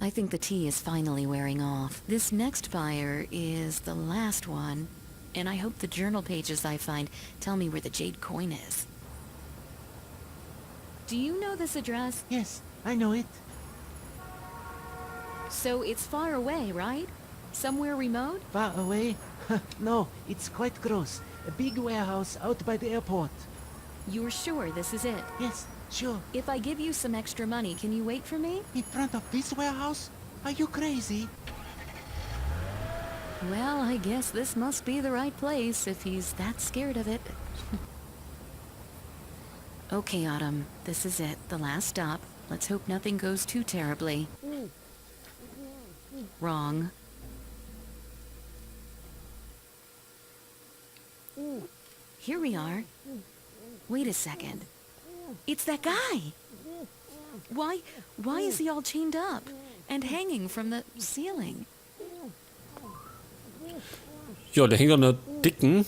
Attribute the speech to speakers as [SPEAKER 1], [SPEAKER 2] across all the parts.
[SPEAKER 1] I think the tea is finally wearing off. This next buyer is the last one, and I hope the journal pages I find tell me where the jade coin is. Do you know this address?
[SPEAKER 2] Yes, I know it.
[SPEAKER 1] So it's far away, right? Somewhere remote?
[SPEAKER 2] Far away? No, it's quite close. A big warehouse out by the airport.
[SPEAKER 1] You're sure this is it?
[SPEAKER 2] Yes, sure.
[SPEAKER 1] If I give you some extra money, can you wait for me?
[SPEAKER 2] In front of this warehouse? Are you crazy?
[SPEAKER 1] Well, I guess this must be the right place if he's that scared of it. Okay, Autumn, this is it, the last stop. Let's hope nothing goes too terribly. Wrong. Here we are. Wait a second. It's that guy! Why is he all chained up and hanging from the ceiling?
[SPEAKER 3] Ja, der hängt an der dicken.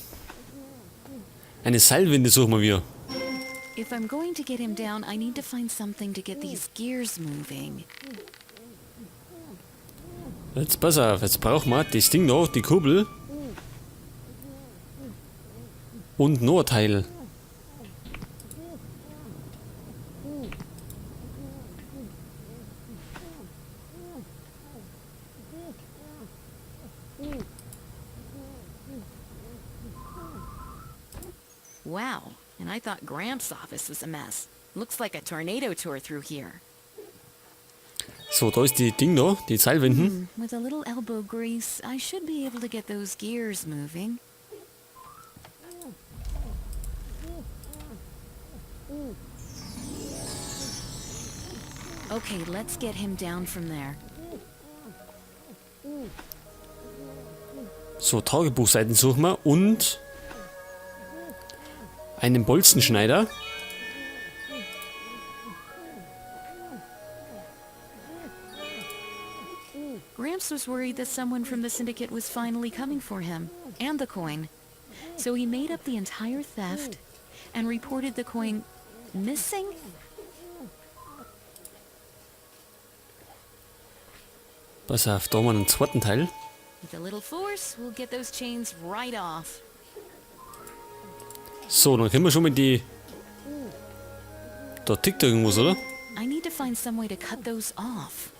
[SPEAKER 3] Eine Seilwinde suchen wir wieder.
[SPEAKER 1] If I'm going to get him down, I need to find something to get these gears moving.
[SPEAKER 3] Jetzt pass auf, jetzt brauchen wir das Ding da, die Kurbel. Und noch ein Teil.
[SPEAKER 1] Wow, and I thought Gramps' office was a mess. Looks like a tornado tore through here.
[SPEAKER 3] So, da ist die Ding da, die Seilwinden.
[SPEAKER 1] With a little elbow grease, I should be able to get those gears moving. Okay, let's get him down from there.
[SPEAKER 3] So, Tagebuchseiten suchen wir und einen Bolzenschneider.
[SPEAKER 1] Gramps was worried that someone from the Syndicate was finally coming for him, and the coin. So he made up the entire theft and reported the coin missing?
[SPEAKER 3] Pass auf, da haben wir einen zweiten Teil.
[SPEAKER 1] With a little force, we'll get those chains right off.
[SPEAKER 3] So, dann können wir schon mal die... Da tickt irgendwas, oder?
[SPEAKER 1] I need to find some way to cut those off.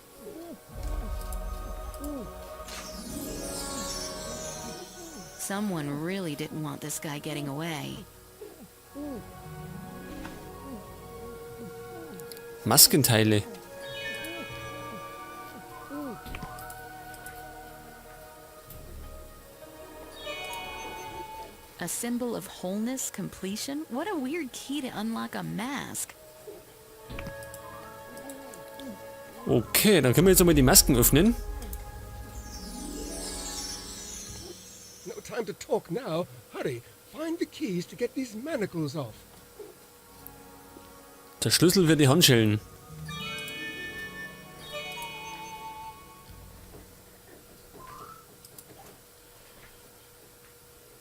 [SPEAKER 1] Someone really didn't want this guy getting away.
[SPEAKER 3] Maskenteile.
[SPEAKER 1] A symbol of wholeness, completion? What a weird key to unlock a mask.
[SPEAKER 3] Okay, dann können wir jetzt einmal die Masken öffnen.
[SPEAKER 4] No time to talk now. Hurry, find the keys to get these manacles off.
[SPEAKER 3] Der Schlüssel für die Handschellen.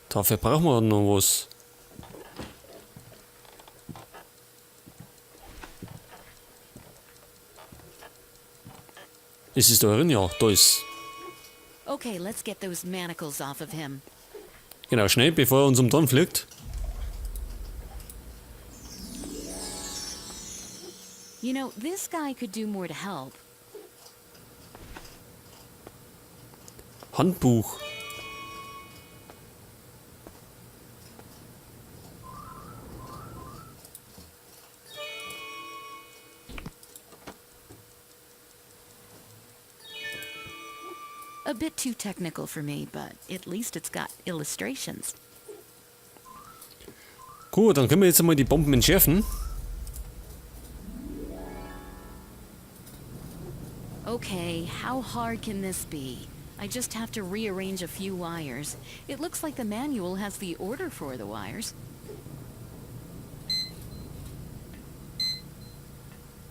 [SPEAKER 3] Dafür brauchen wir noch was. Ist es da drin? Ja, da ist.
[SPEAKER 1] Okay, let's get those manacles off of him.
[SPEAKER 3] Genau, schnell, bevor er uns um den fliegt.
[SPEAKER 1] You know, this guy could do more to help.
[SPEAKER 3] Handbuch.
[SPEAKER 1] A bit too technical for me, but at least it's got illustrations.
[SPEAKER 3] Gut, dann können wir jetzt einmal die Bomben entschärfen.
[SPEAKER 1] Okay, how hard can this be? I just have to rearrange a few wires. It looks like the manual has the order for the wires.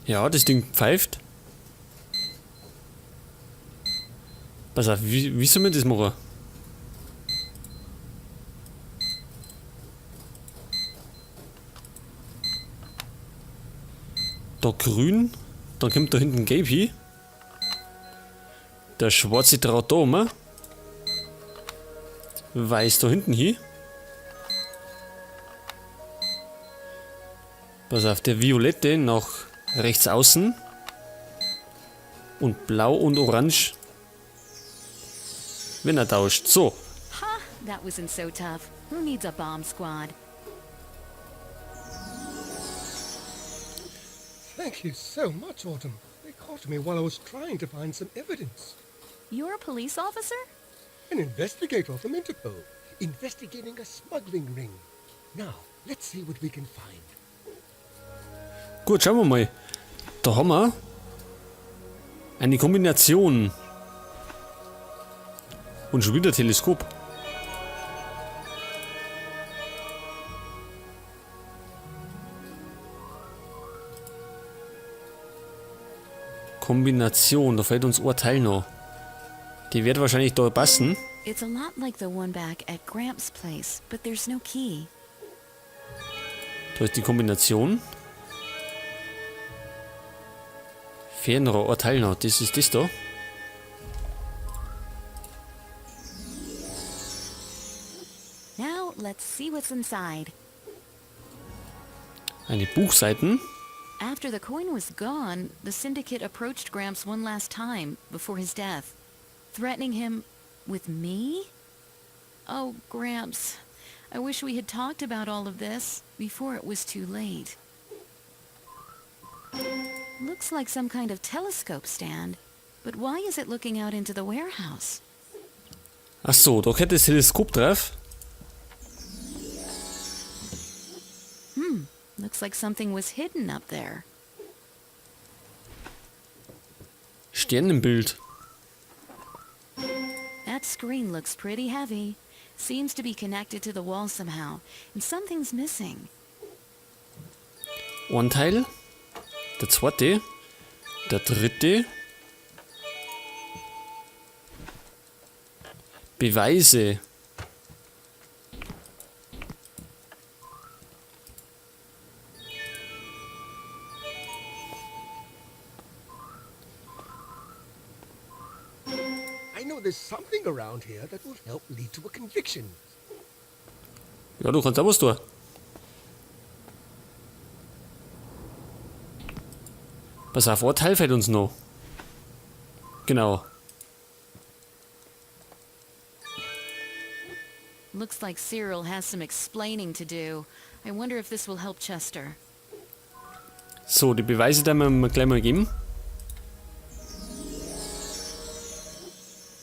[SPEAKER 3] Ja, das Ding pfeift. Pass auf, wie soll man das machen? Da grün, dann kommt da hinten gelb hin. Der schwarze Draht da oben. Weiß da hinten hin. Pass auf, der violette nach rechts außen. Und blau und orange, wenn er tauscht. So.
[SPEAKER 1] Ha! That wasn't so tough. Who needs a bomb squad?
[SPEAKER 4] Thank you so much, Autumn. They caught me while I was trying to find some evidence.
[SPEAKER 1] You're a police officer?
[SPEAKER 4] An investigator from Interpol, investigating a smuggling ring. Now, let's see what we can find.
[SPEAKER 3] Gut, schauen wir mal. Da haben wir eine Kombination. Und schon wieder Teleskop. Kombination, da fehlt uns ein Teil noch. Die wird wahrscheinlich da passen.
[SPEAKER 1] It's a lot like the one back at Gramps' place, but there's no key.
[SPEAKER 3] Da ist die Kombination. Fernrohr, ein Teil noch. Das ist das da.
[SPEAKER 1] Now let's see what's inside.
[SPEAKER 3] Eine Buchseiten.
[SPEAKER 1] After the coin was gone, the syndicate approached Gramps one last time before his death, threatening him with me? Oh, Gramps, I wish we had talked about all of this before it was too late. Looks like some kind of telescope stand, but why is it looking out into the warehouse?
[SPEAKER 3] Ach so, da gehört das Teleskop drauf.
[SPEAKER 1] Looks like something was hidden up there.
[SPEAKER 3] Sternenbild.
[SPEAKER 1] That screen looks pretty heavy. Seems to be connected to the wall somehow, and something's missing.
[SPEAKER 3] Ein Teil. Der zweite. Der dritte. Beweise.
[SPEAKER 4] I know there's something around here that will help lead to a conviction.
[SPEAKER 3] Ja, du kannst auch was tun. Pass auf, ein Teil fehlt uns noch. Genau.
[SPEAKER 1] Looks like Cyril has some explaining to do. I wonder if this will help Chester.
[SPEAKER 3] So, die Beweise werden wir ihm gleich mal geben.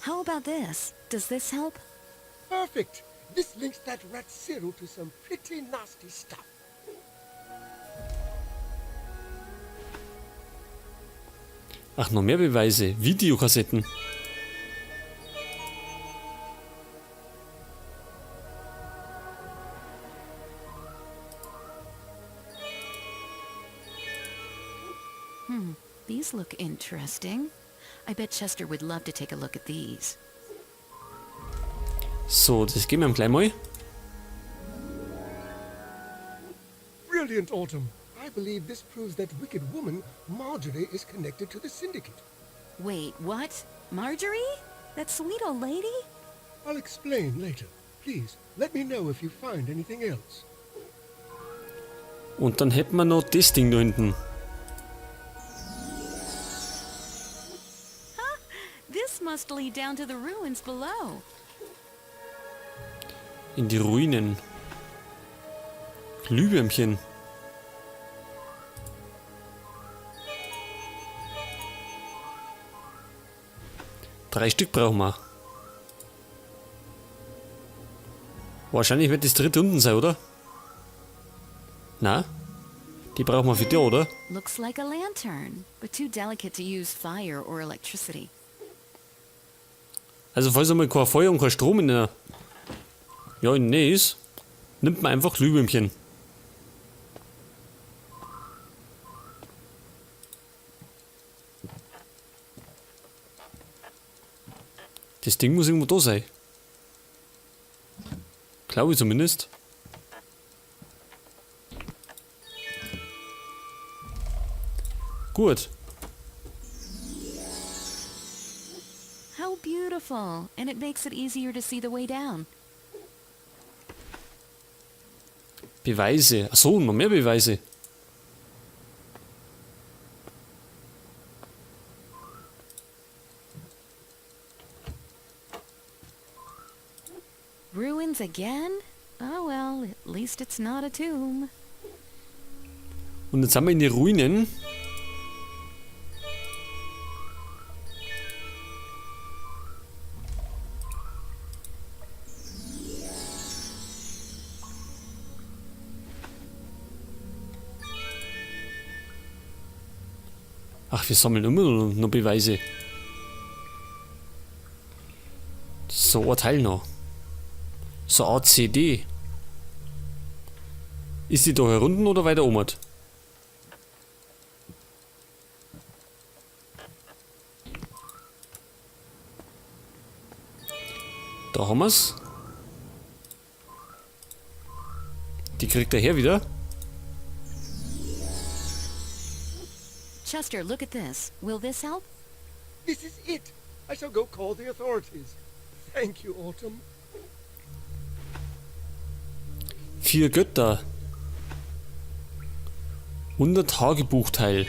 [SPEAKER 1] How about this? Does this help?
[SPEAKER 4] Perfect. This links that rat Cyril to some pretty nasty stuff.
[SPEAKER 3] Ach, noch mehr Beweise. Videokassetten.
[SPEAKER 1] These look interesting. I bet Chester would love to take a look at these.
[SPEAKER 3] So, das geben wir ihm gleich mal.
[SPEAKER 4] Brilliant, Autumn. I believe this proves that wicked woman, Marjorie, is connected to the syndicate.
[SPEAKER 1] Wait, what? Marjorie? That sweet old lady?
[SPEAKER 4] I'll explain later. Please, let me know if you find anything else.
[SPEAKER 3] Und dann hätten wir noch das Ding da hinten.
[SPEAKER 1] This must lead down to the ruins below.
[SPEAKER 3] In die Ruinen. Glühwürmchen. Drei Stück brauchen wir. Wahrscheinlich wird das dritte unten sein, oder? Na? Die brauchen wir für die, oder?
[SPEAKER 1] Looks like a lantern, but too delicate to use fire or electricity.
[SPEAKER 3] Also falls einmal kein Feuer und kein Strom in der, ja, in der Nähe ist, nimmt man einfach Glühwürmchen. Das Ding muss irgendwo da sein. Glaube ich zumindest. Gut.
[SPEAKER 1] so beautiful, and it makes it easier to see the way down.
[SPEAKER 3] Beweise. Achso, noch mehr Beweise.
[SPEAKER 1] Ruins again? Oh well, at least it's not a tomb.
[SPEAKER 3] Und jetzt haben wir in die Ruinen. Ach, wir sammeln immer noch Beweise. So, ein Teil noch. So A, C, D. Ist die da herunten oder weiter oben? Da haben wir's. Die kriegt er her wieder.
[SPEAKER 1] Chester, look at this. Will this help?
[SPEAKER 4] This is it. I shall go call the authorities. Thank you, Autumn.
[SPEAKER 3] 4 Götter. Und ein Tagebuchteil.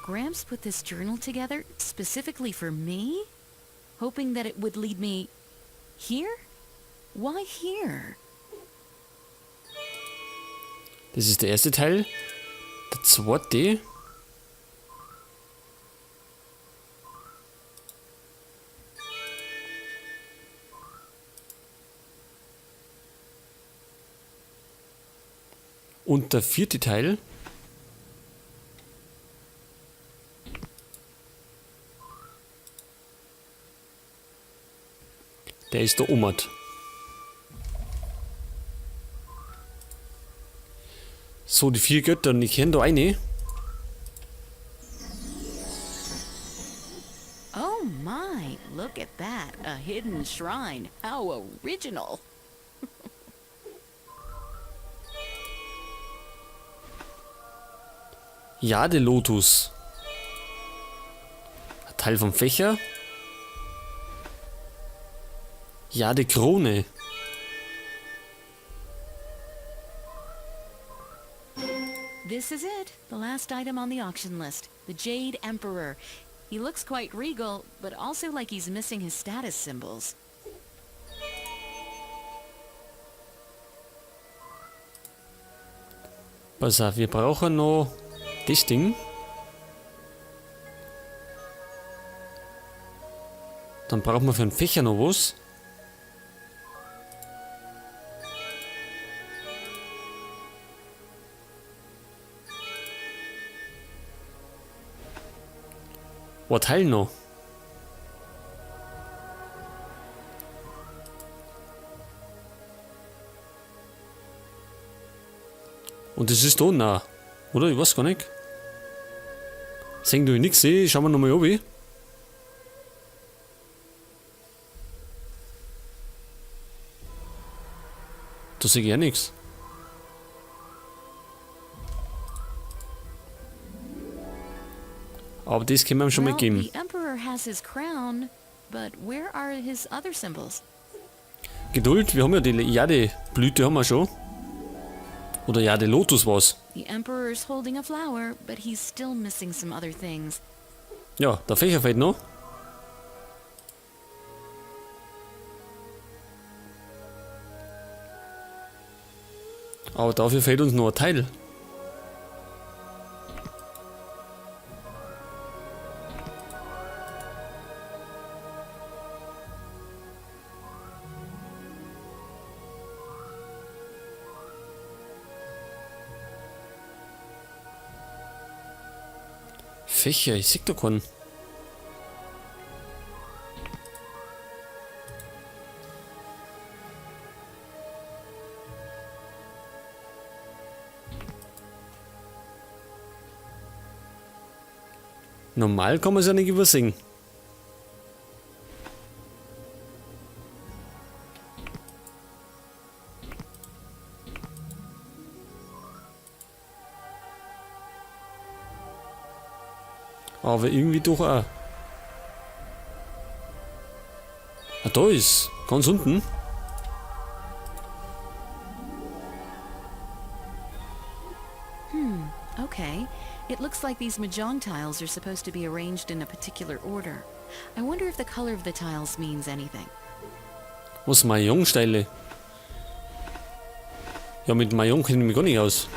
[SPEAKER 1] Gramps put this journal together specifically for me? Hoping that it would lead me here? Why here?
[SPEAKER 3] Das ist der erste Teil. Der zweite. Und der vierte Teil. Der ist der Omad. So, die 4 Götter, und ich kenn da eine.
[SPEAKER 1] Oh my, look at that. A hidden shrine. How original.
[SPEAKER 3] Jade Lotus. Ein Teil vom Fächer. Jade Krone.
[SPEAKER 1] This is it, the last item on the auction list. The Jade Emperor. He looks quite regal, but also like he's missing his status symbols.
[SPEAKER 3] Pass auf, wir brauchen noch das Ding. Dann brauchen wir für den Fächer noch was. Was Teil noch? Und das ist da, na, oder? Ich weiß gar nicht. Sehen du nix, eh? Schauen wir nochmal runter. Da seh ich ja nix. Aber das können wir ihm schon mal
[SPEAKER 1] Well,
[SPEAKER 3] geben.
[SPEAKER 1] the Emperor has his crown, but where are his other symbols?
[SPEAKER 3] Geduld, wir haben ja die Jade-Blüte haben wir schon. Oder Jade Lotus war's.
[SPEAKER 1] The Emperor's holding a flower, but he's still missing some other things.
[SPEAKER 3] Ja, der Fächer fehlt noch. Aber dafür fehlt uns noch ein Teil. Fächer, ich seh doch keinen. Normal kann man's ja nicht übersehen. Aber irgendwie doch auch. Ah, da ist. Ganz unten.
[SPEAKER 1] Okay. It looks like these mahjong tiles are supposed to be arranged in a particular order. I wonder if the color of the tiles means anything.
[SPEAKER 3] Was Mahjong-Steile? Ja, mit Mahjong kenne ich mich gar nicht aus.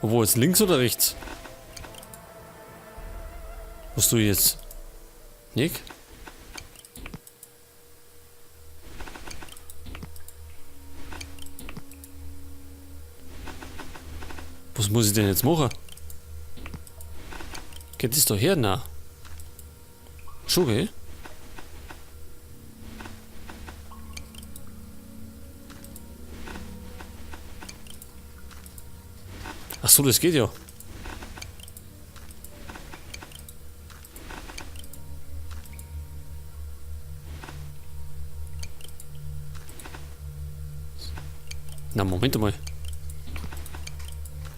[SPEAKER 3] Obwohl, jetzt links oder rechts? Was tue ich jetzt? Nick? Was muss ich denn jetzt machen? Geht das da her? Na. Schon, gell? Ach so, das geht ja. Na, Moment mal.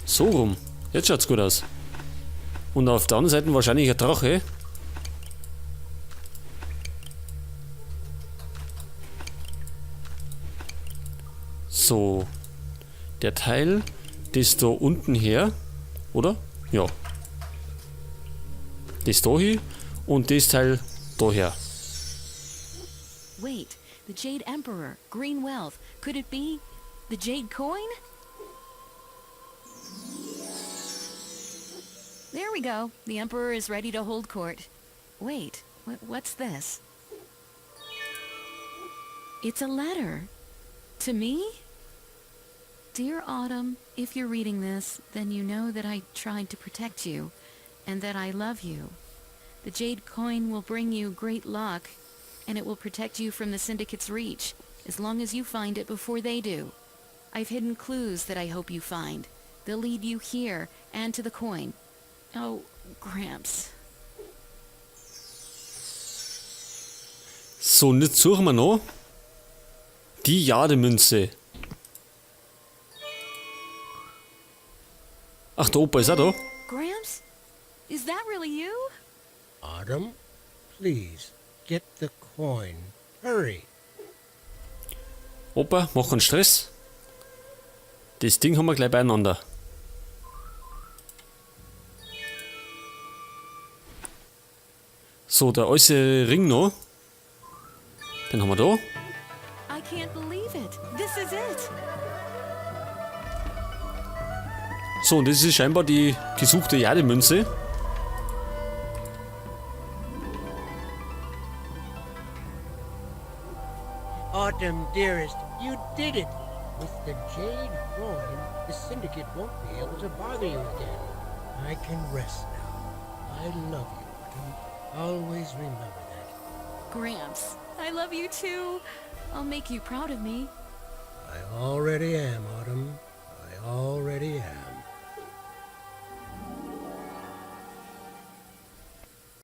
[SPEAKER 3] So rum. Jetzt schaut's gut aus. Und auf der anderen Seite wahrscheinlich ein Drache. So. Der Teil, das da unten her, oder? Ja. Das da hin und das Teil da her.
[SPEAKER 1] Wait, the Jade Emperor, Green Wealth. Could it be the Jade Coin? There we go. The Emperor is ready to hold court. Wait, what's this? It's a letter. To me? Dear Autumn, if you're reading this, then you know that I tried to protect you and that I love you. The Jade Coin will bring you great luck, and it will protect you from the Syndicate's reach, as long as you find it before they do. I've hidden clues that I hope you find. They'll lead you here and to the coin. Oh, Gramps.
[SPEAKER 3] So, und jetzt suchen wir noch die Jademünze. Ach, der Opa ist auch da.
[SPEAKER 1] Gramps? Is that really you?
[SPEAKER 4] Autumn, please, get the coin. Hurry.
[SPEAKER 3] Opa, mach keinen Stress. Das Ding haben wir gleich beieinander. So, der äußere Ring noch. Den haben wir da.
[SPEAKER 1] I can't believe it. This is it.
[SPEAKER 3] So, und das ist scheinbar die gesuchte Jademünze.
[SPEAKER 4] Autumn, dearest, you did it. With the jade coin, the syndicate won't be able to bother you again. I can rest now. I love you, Autumn. Always remember that.
[SPEAKER 1] Gramps, I love you too. I'll make you proud of me.
[SPEAKER 4] I already am, Autumn. I already am.